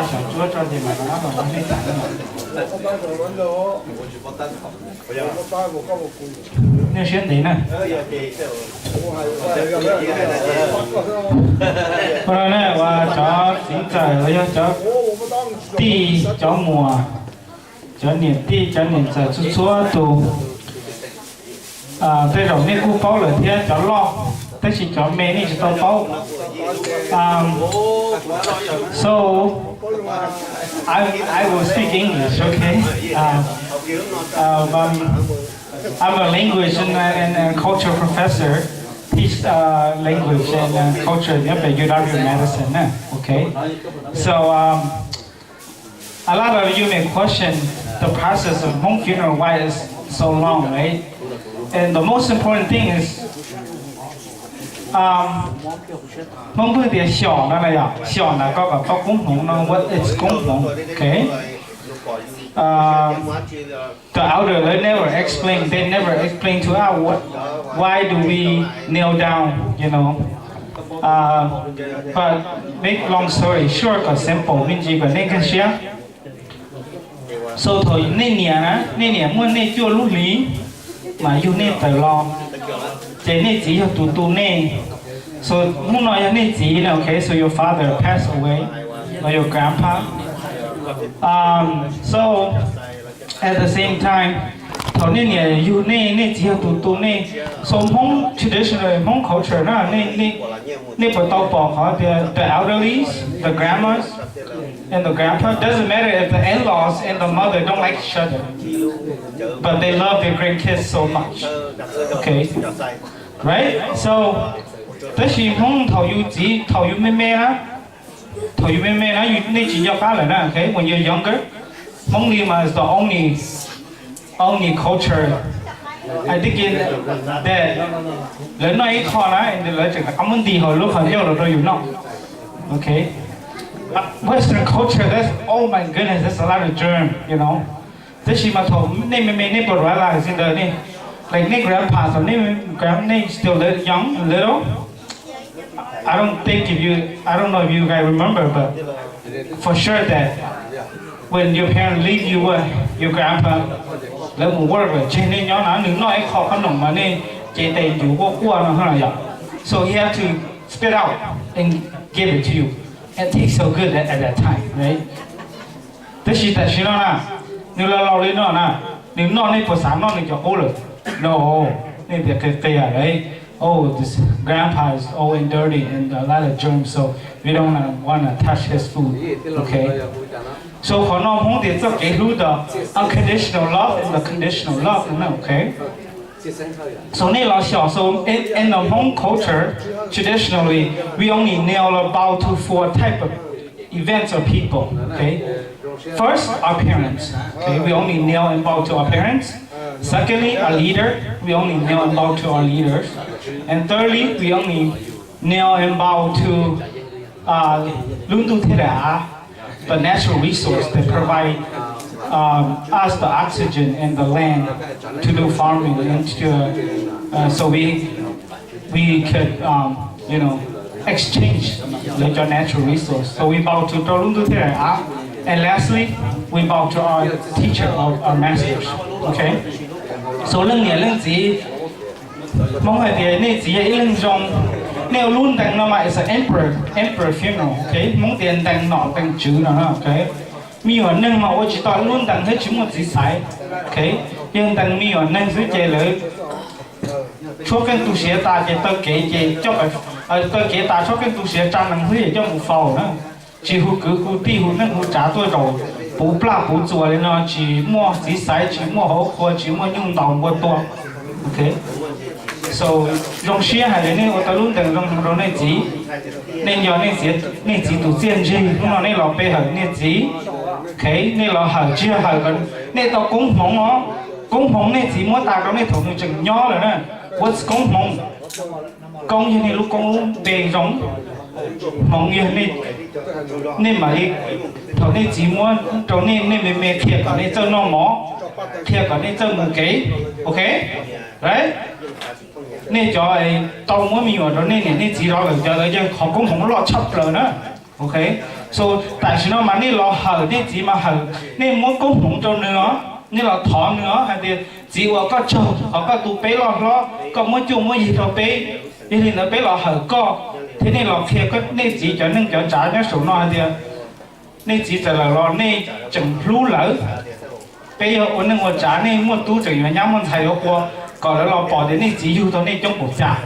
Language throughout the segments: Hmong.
Xyov tsuab tso ces mam rov qab los nrog nej tham no. Nej siab ntev na. Ua no na, uas cov txiv ntxawm los yog cov tij cov muam, cov niam tij cov niam ntxawm txhua txhua tus, tej zaum nej kuj paub lawm thiab cov loj, tab sis cov me nej tsis tau paub. Um, so, I, I will speak English, okay? Uh, uh, um, I'm a language and, and, and culture professor, teach uh, language and uh, culture nyob pem U W Madison na, okay? So, um, a lot of you may question the process of Hmong funeral, why it's so long, right? And the most important thing is, um, Hmoob pheej tias xyom no na yom, xyom na koj kom tau koob hmoov no, what is koob hmoov, okay? Um, the elder, they never explain, they never explain to us what, why do we kneel down, you know. Uh, but make long story short kom simple, me ntsis kom nej nkag siab. So thaum nej niam na, nej niam muaj nej cuaj lub hli mas yug nej tawm los, ces nej txiv yog tus tu nej. So hnub no yog nej txiv na, okay, so your father passed away, or your grandpa. Um, so at the same time, thaum nej niam yug nej, nej txiv yog tus tu nej. So Hmoob traditional, Hmoob culture na, nej, nej, nej puas tau pom qhov tias the elderlies, the grandmas, and the grandpa, doesn't matter if the in-laws and the mother don't like each other, but they love their grandkids so much. Okay, right? So, tab sis Hmoob thaum yus txiv, thaum yus me me na, thaum yus me me na, nej tsis nco qab lawm na, okay? When you're younger, Hmoob li mas is the only, only culture I think that lawv noj ib qho na, lawv tseem rov qab muab nti hauv lub qhov ncauj los rau yus noj. Okay. Western culture, that's, oh my goodness, that's a lot of germ, you know. Tab sis mas thaum nej me me nej puas realize li ntawd ne? Like nej grandpa, thaum nej, nej still young, little, I don't think if you, I don't know if you guys remember, but for sure that when your parents leave you, uh, your grandpa, lawv mus work lawm tseg nej nyob na, nws noj ib qho qhob noom mas nej cev tes ncuv quaj quaj no yom. So he have to spit out and give it to you. It tastes so good at, at that time, right? Tab sis tam sim no na, nws los laus li no na, nws noj nej puas xav noj nws cov qub lawm? No, nej tias qia qia, right? Oh, this grandpa is old and dirty and a lot of germs, so we don't wanna touch his food. Okay. So qhov no Hmoob tias txoj kev hlub, the unconditional love and the conditional love, okay. So nej los xyom, so in, in the Hmong culture, traditionally, we only kneel or bow to four type of events or people. Okay, first, our parents. Okay, we only kneel and bow to our parents. Secondly, our leader. We only kneel and bow to our leaders. And thirdly, we only kneel and bow to uh, lub ntuj thiaj daim av, the natural resource that provide um, us the oxygen and the land to do farming and to, uh, so we we could um, you know, exchange the natural resource. So we bow to rau lub ntuj thiaj daim av. And lastly, we bow to our teacher, our, our masters. Okay. So leej niam leej txiv, Hmoob hais tias nej txiv yog ib leeg zoo, nej ua lub ntees no mas it's an emperor, emperor funeral, okay? Hmoob tias ntees nom ntees tswv no, okay? Me nyuam neeg mas ua tsis tau lub ntees thiab tsis muaj txiv xaiv, okay? Yog ntees me nyuam neeg xwb ces lawv tshuab qeej tu siav tas ces taw kev ces coj, taw kev tas tshuab qeej tu siav tsa nees xwb ces coj mus faus na. Tsis hu kwv hu tij hu neej hu tsav tuaj zaum puv plaj puv txuas li no, tsis muaj txiv xaiv, tsis muaj hauv qhua, tsis muaj nyuj ntaus npua tua. Okay. So zoo siab hais tias nej ua tau lub ntees zoo rau nej txiv. Nej yog nej txiv tus txiaj ntsig, hnub no nej los pe hawm nej txiv. Okay, nej los hawm tsis yog hawm kom nej tau koob hmoov os. Koob hmoov nej txiv muab tas rau nej thaum nws tseem nyob lawm na. What's koob hmoov? Koob yog nej lub koob lub npe zoo, hmoov yog nej, nej mam li, thaum nej txiv muab rau nej, nej me me qhia kom nej txawj noj mov, qhia kom nej txawj mus kev. Okay, right? Nej cov tau muab me nyuam rau nej niam nej txiv rov lawm, cov ntawd yog qhov koob hmoov loj tshaj plaws na. Okay. So tam sim no mas nej los hawm nej txiv mas hawm, nej muab koob hmoov rau nws os, nej los thov nws os hais tias txiv ua koj tsaug qhov koj tu peb loj hlob, koj muab cuaj muab yig rau peb, yog li ntawd peb los hawm koj, thiab nej los qhia nej txiv cov neej cov tsav nyob saum no hais tias nej txiv txawm lawm los nej tseem hlub lawv. Peb yog ua neej ua tsav nej muaj tub tseem yuav nyab muaj ntxhais yuav ua, kom lawv los pom tias nej txiv yug tau nej coob pum cas,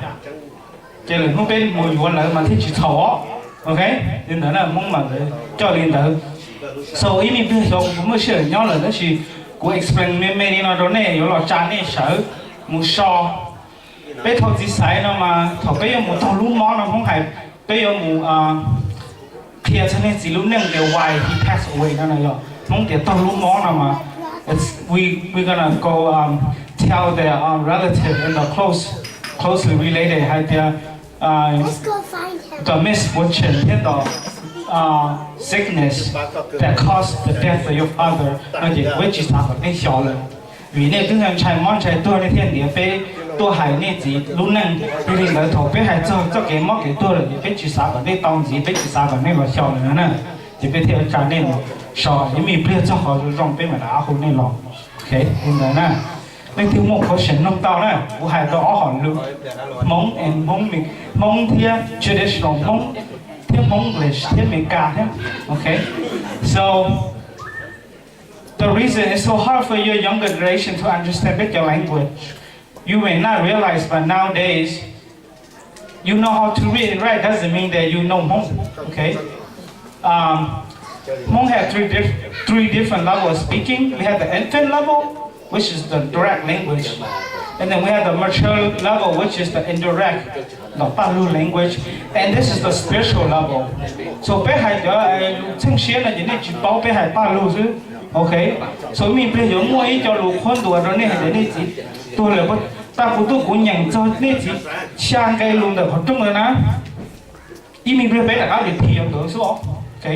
ces lwm hnub peb mus yuav lawv mas thiaj tsis txhaum os. Ok, li ntawd na Hmoob mas lawv coj li ntawd. So ib me pliag xyov kuv muaj sij hawm nyob lawm tab sis kuv explain me me li no rau nej yuav los tsa nej sawv mus so. Peb thaum txiv xaiv no mas thaum peb yuav mus taug lub mob no Hmoob hais, peb yuav mus qhia txog nej txiv lub neej tias why he passed away no no yog Hmoob tias taug lub mob no mas we we gonna go tell the relative and the close, closely related hais tias the misfortune thiab the sickness that caused the death of your father no ces peb tsis xav kom nej xyov lawm. Vim nej twb ntshai mob ntshai tuag nej thiaj ntiav peb tuaj hais nej txiv lub neej. Yog li ntawd thaum peb hais txog txoj kev mob kev tuag lawm ces peb tsis xav kom nej tau ntxiv, peb tsis xav kom nej los xyov lawm na. Ces peb thiaj tsa nej los so ib me pliag txog qhov zoo zoo peb mam rov qab hu nej los. Ok, li ntawd na. Leej twg muaj question nug tau na, kuv hais rau ob hom lus, Hmoob and Hmoob, Hmoob thiab traditional Hmoob thiab Hmoob English thiab Meskas thiab. Ok, so the reason it's so hard for your younger generation to understand ពែក your language, you may not realize, but nowadays you know how to read and write doesn't mean that you know Hmong. Okay, um, Hmong have three diff- three different levels of speaking. We have the infant level, which is the direct language, and then we have the mature level, which is the indirect, the Pajlug language, and this is the spiritual level. So peb hais cov lus txheej siab no ces nej tsis paub peb hais Pajlug xwb. Ok, so ib me pliag yuav muaj ib co lus qhuab ntuas rau nej hais tias nej txiv tuag lawm, tag kuv tuaj kuv nyeem txog nej txiv xya nqe lus ntawm qhov rooj ntawd na. Ib me pliag peb rov qab repeat yuav ntawd xwb os. Ok,